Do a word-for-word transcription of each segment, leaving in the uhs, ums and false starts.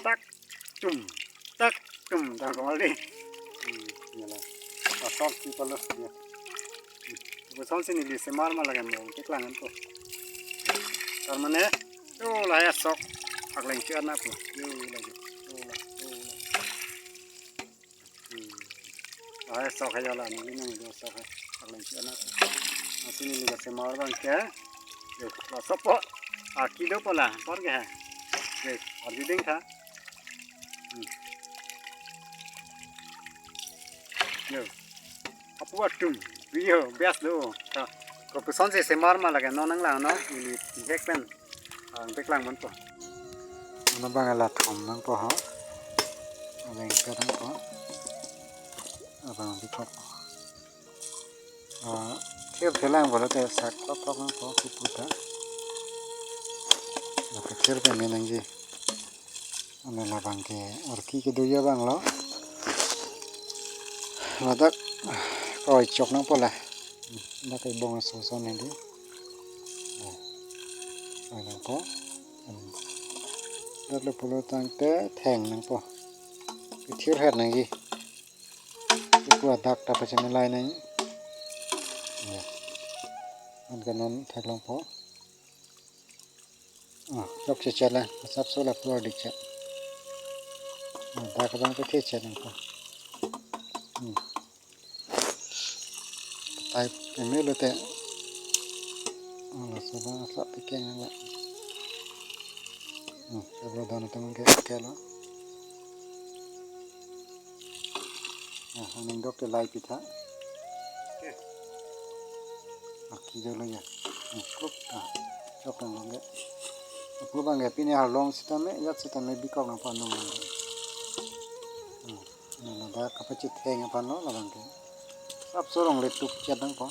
Tak tum, tak tum, tak kong aldi. Hmm, ya la. Asok si palo, ya. Hmm. Pu son si neli semar ma lake mo, keklang an po. Tar mane, yo lahai asok, akleng chu anat po. Yo lake, yo la, yo la. Hmm. Lahai asok hai yo la, neli nang yo asok hai. Akleng chu anat po. Lasi neli kasemar abang ke. Yo, la sopo. Arki do po la, apor ke hai. Yo, arki ding tha. Hmm. Yo. Apu atum. Yo, bias do. Ta. Kopuson si semar ma lake non nanglang non. Ili hek pen. Ang peklang man po. Mane abang la thom nang po ha. Abang peklang po. Abang bikok. Ah, thir thelang bolo te sak klok klok nang po kipu ta. Lapu thir pame nangji. Ame labang ke arki kedo abang lo. Ladak koi chok nang po la. Dak ke bong aso son nangji. Koi nang po. Dak le pulo tangte theng nang po. Kethir her nangji. Kipu adak ta pachini lai nang. Ya. An kanon theklong po. Ah, chok chechet la, asap so lapu ardi chet. Ah, dak abang pe thechet nang po. Hmm. Tai peme lo te. Ah, laso abang asap pekeng nang la. Hmm, abang don atum ke ke lo. Ah, aning dok te lai pitha. Arki dolo ya. Hmm, klok ta. Chok nang long ke. Apu abang ke pini arlong sitame, jat sitame bikok nang po nung nang. Hmm, nang ladak kapachetheng aphan lo labang ke. Asap so longle tuk chet nang po.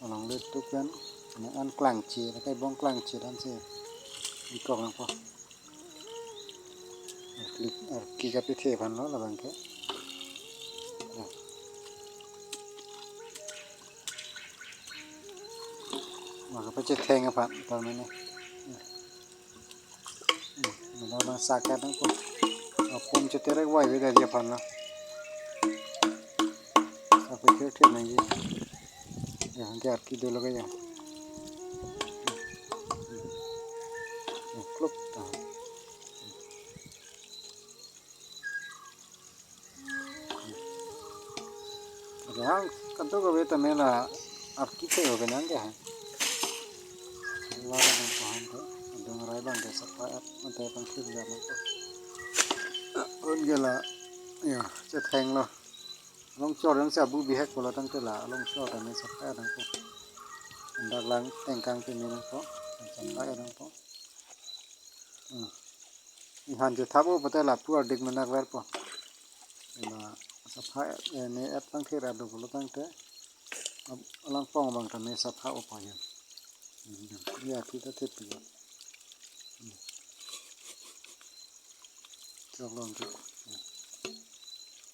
Along le tuk pen, ne an klangche, lakai bong klangche dan si bikok nang po. Klik, eh, klik kapithe aphan lo labang ke. Nah. Maka pachetheng aphan, tar mane. Hmm, mane abang sakat nang po. Apum cheterek wai beda dia aphan lo. Sape thir thir nangji. Ya, anke arki dolo ke ya. Hmm, klok ta. Ada hang kanto ke beta mela arki te ke nang ke ha. Wala nang paham ke. Adung rai abang ke sapha-et, mate pangkhir ja nang ke. Un ke la, ya, chetheng lo. Along chor yang si abu bihek pulo tangte la, along chor tame sapha-et nang po. Dak lang tengkang peme nang po, sapha-et nang po. Hmm. Ihan je thap-o pute lapu ardik menak ver po. Ila sapha-et, eh, ne-et pangthir ado pulo tangte. Ab-, alangpong abang tame sapha-o po ya. Hmm. Ya kita tip ya. Hmm. Chok long tu.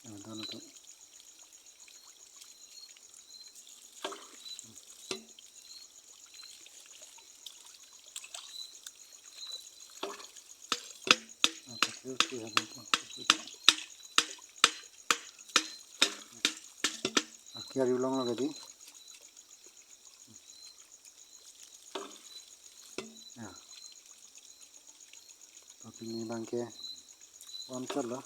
Ya, don tu. Arki ari ulong lagi di. Ya. Tapi ini bangke. Pon chot lo.